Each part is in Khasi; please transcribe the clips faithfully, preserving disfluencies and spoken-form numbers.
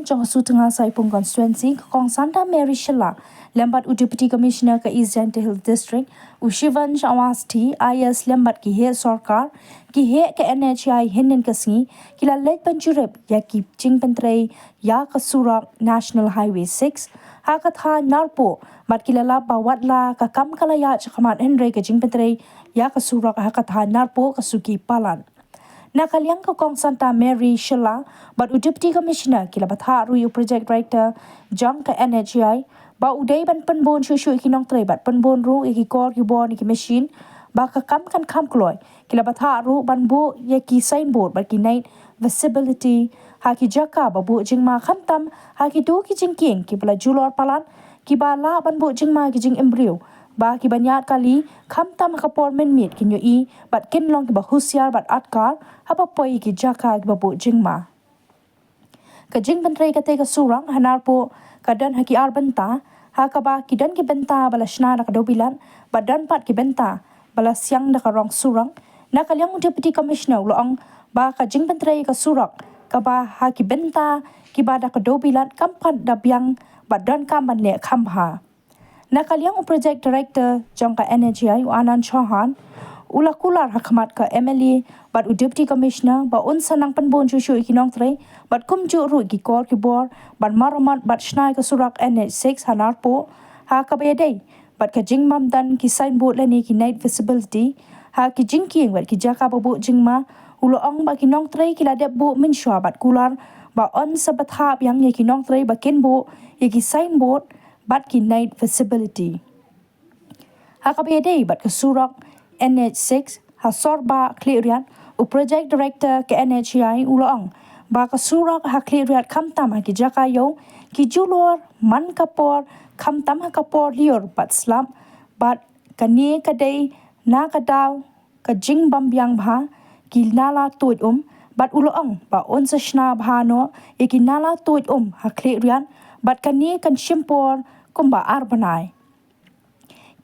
Jong ka Sutnga Saipung Constituency, ka Kong Santa Mary Shylla lem bad u Deputy Commissioner ka East Jaintia Hills District, u Shivansh Awasthi, I A S, lem bad ki heh sorkar, ki heh ka N H A I hynnin ka sngi ki la leit ban jurip ïa ki jingpyntrei ïa ka surok National Highway six ha ka thaiñ Narpuh, bad ki la lap ba watla ka kam ka la ïaid shakhmat, hynrei ka jingpyntrei ïa ka surok ha ka thaiñ Narpuh ka suki palat. Na ka liang ka Kong Santa Mary Shylla bad u Deputy Commissioner ki la bthah ruh ïa u Project Director jong ka N H A I ba u dei ban pynbun shuh shuh ïa ki nongtrei bad pynbun ruh ïa ki kor ki bor na ki machine ba ka kam kan kham kloi. Ki la bthah ruh ban buh ïa ki signboard bad ki night visibility ha ki jaka ba buh jingma, khamtam ha kito ki jingkieng kiba la julor palat, kiba lah ban buh jingma ïa ki jingim briew ba ki ban ïaid kali, khamtam ha ka por mynmiet kin ïohi bad kin long kiba husiar bad atkar haba poi ïa ki jaka kiba buh jingma. Ka jingpyntrei katei ka surok ha Narpuh ka don ha ki ar bynta, ha kaba ki don ki bynta ba la shna da ka dewbilat bad don pat ki bynta ba la siang da ka rong surok. Na ka liang u Deputy Commissioner u la ong ba ka jingpyntrei ka surok kaba ha ki bynta kiba da ka dewbilat kam pat da biang bad donkam ban leh kham bha. Na ka liang u Project Director jong ka N H A I, u Anand Chauhan, u la kular ha khmat ka M L A bad u Deputy Commissioner ba un sa nang pynbun shuh shuh ïa ki nongtrei bad kumjuh ruh ïa ki kor ki bor ban maramot bad shna ïa ka surok N H six ha Narpuh ha kaba ïadei bad ka jingbym don ki signboard lane ki night visibility ha ki jingkieng bad ki jaka ba buh jingma. U la ong ba ki nongtrei ki la dep buh mynshuwa bad kular ba un sa bthah biang ïa ki nongtrei ba kin buh ïa ki signboard bad ki night visibility. Ha kaba ïadei bad ka surok N H six ha Sorbah Khliehriat, u Project Director ka N H A I u la ong ba ka surok ha Khliehriat, khamtam ha ki jaka ïew, ki julor man ka por, khamtam ha ka por lyiur bad slap, bad kane ka dei na ka daw ka jingbym biang bha ki nala tuid um, bad u la ong ba un sa shna bha noh ïa ki nala tuid um ha Khliehriat, bad kane kan shim por kumba ar bnai.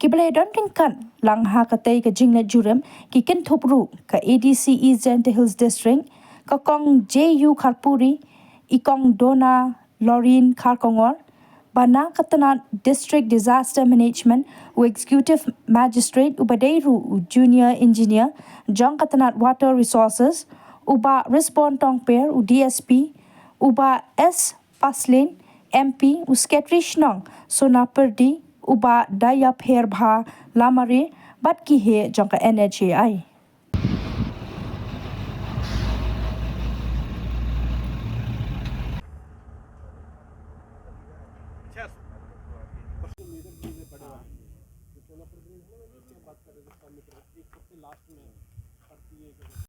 Kiba la don ryngkat lang ha katei ka jingleit jurip ki kynthup ruh ka A D C East Jaintia Hills District, ka Kong J U Kharpuri, i Kong Dona Lorraine Kharkongor, ba na ka tnat District Disaster Management, u Executive Magistrate uba dei ruh u Junior Engineer jong ka tnat Water Resources, u Bah Respond Tongper, u D S P, u Bah S Paslin, M P, u Secretary Shnong Sona Pyrdi, u Bah Dayapher Bha Lamare, bad ki heh jong ka N H A I.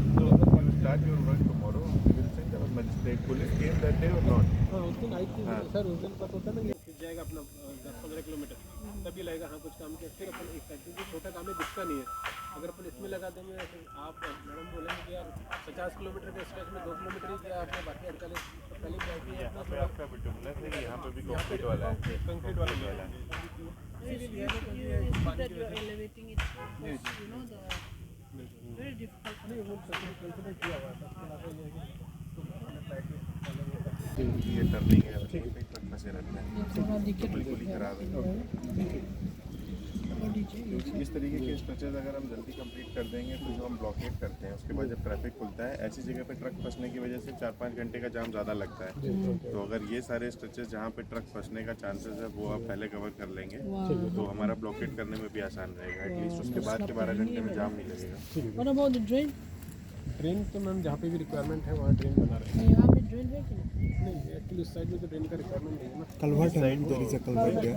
So when you start your work tomorrow, you will send our magistrate. Police came that day or not? हाँ, उस दिन आई थी, हाँ। सर, उस दिन पता होता ना कि फिर जाएगा अपना, अ, दस पन्द्रह किलोमीटर, तभी लगेगा, हाँ, कुछ काम किया। फिर अपन एक साइड, क्योंकि छोटा काम है, दिखता नहीं है। अगर अपन इसमें लगा देंगे, फिर आप, मैडम बोलेंगे कि यार, पचास किलोमीटर के स्ट्रेच में दो किलोमीटर ही किया आपने, बाकी अड़तालीस, पहले क्या किया आपने? यहाँ पे आपका बिटुमिनस है, यहाँ पे भी कंक्रीट वाला है। कंक्रीट वाला है। Elevating it, you know, the very difficult. ये टर्निंग है, वहीं पे ट्रक फंसे रहते हैं। थोड़ा दिक्कत बिल्कुल ही खराब है। क्योंकि इस तरीके के स्ट्रेचेस अगर हम जल्दी कंप्लीट कर देंगे, तो जो हम ब्लॉकेड करते हैं, उसके बाद जब ट्रैफिक खुलता है, ऐसी जगह पे ट्रक फंसने की वजह से चार पाँच घंटे का जाम ज़्यादा लगता है। तो अगर ये सारे स्ट्रेचेस जहाँ पे ट्रक फंसने का चांसेस है, वो आप पहले कवर कर लेंगे, तो हमारा ब्लॉकेड करने में भी आसान रहेगा। एटलीस्ट उसके बाद के बारह घंटे में जाम नहीं लगेगा। What about the drain? ड्रेन तो मैम, जहाँ पे भी रिक्वायरमेंट है, वहाँ ड्रेन बना रहे हैं। नहीं, यहाँ पे ड्रेन है कि नहीं? नहीं, एक्चुअली इस साइड में तो ड्रेन का रिक्वायरमेंट नहीं है ना। कलवर्ट है, there is a culvert there.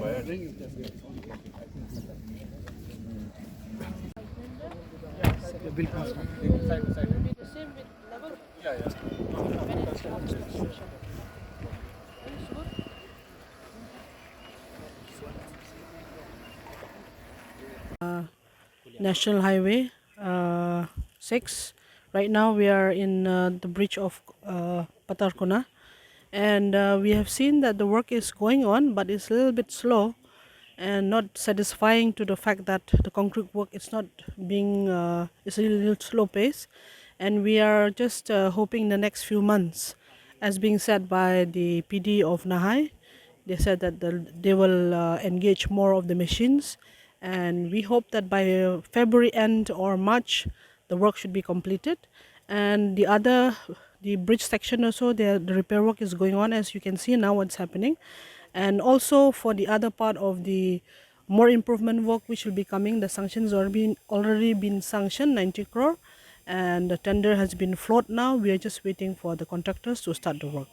बिल्कुल। Uh, National Highway uh, six. Right now we are in uh, the bridge of uh, Patarkona, and uh, we have seen that the work is going on, but it's a little bit slow and not satisfying to the fact that the concrete work is not being, uh, it's a little slow pace, and we are just uh, hoping the next few months As being said by the P D of Nahai, they said that the, they will uh, engage more of the machines, and we hope that by February end or March, the work should be completed. And the other, the bridge section also, the, the repair work is going on, as you can see now what's happening. And also for the other part of the more improvement work which will be coming, the sanctions already been, already been sanctioned, ninety crore, and the tender has been float now. We are just waiting for the contractors to start the work.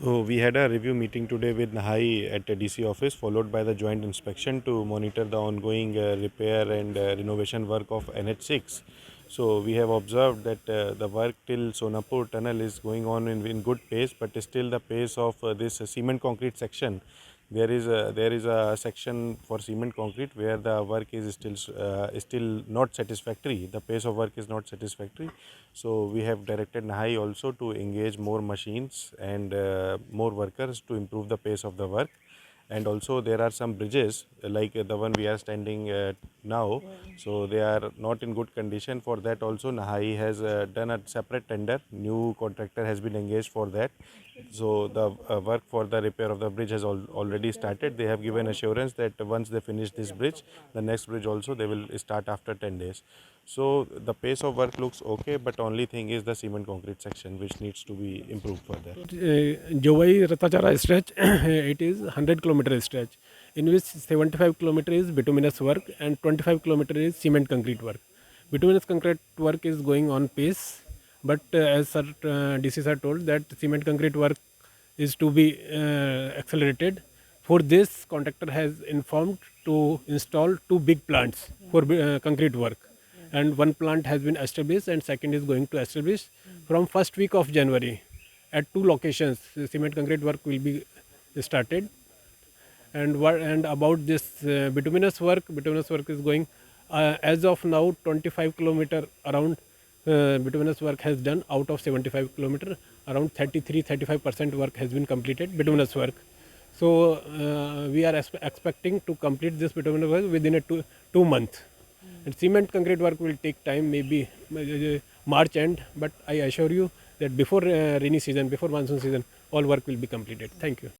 So we had a review meeting today with Nahai at the D C office, followed by the joint inspection to monitor the ongoing uh, repair and uh, renovation work of N H six. So we have observed that uh, the work till Sonapur tunnel is going on in, in good pace, but still the pace of uh, this cement concrete section, there is a there is a section for cement concrete where the work is still uh, still not satisfactory. The pace of work is not satisfactory. So we have directed Nahai also to engage more machines and uh, more workers to improve the pace of the work. And also there are some bridges like uh, the one we are standing uh, now. So they are not in good condition. For that also, Nahai has uh, done a separate tender. New contractor has been engaged for that. So the uh, work for the repair of the bridge has al- already started. They have given assurance that once they finish this bridge, the next bridge also they will start after ten days. So the pace of work looks okay, but only thing is the cement concrete section which needs to be improved further. Uh, Jowai Ratachara stretch, it is hundred kilometer stretch, in which seventy-five kilometer is bituminous work and twenty-five kilometer is cement concrete work. Bituminous concrete work is going on pace, but uh, as sir, uh, D C sir told that cement concrete work is to be uh, accelerated. For this, contractor has informed to install two big plants for uh, concrete work, and one plant has been established and second is going to establish from first week of January. At two locations, the cement concrete work will be started. And what and about this uh, bituminous work, bituminous work is going uh, as of now twenty-five kilometer around uh, bituminous work has done. Out of seventy-five kilometer, around thirty-three, thirty-five percent work has been completed, bituminous work. So uh, we are expe- expecting to complete this bituminous work within a two, two month. And cement concrete work will take time, maybe uh, March end, but I assure you that before uh, rainy season, before monsoon season, all work will be completed. Thank you.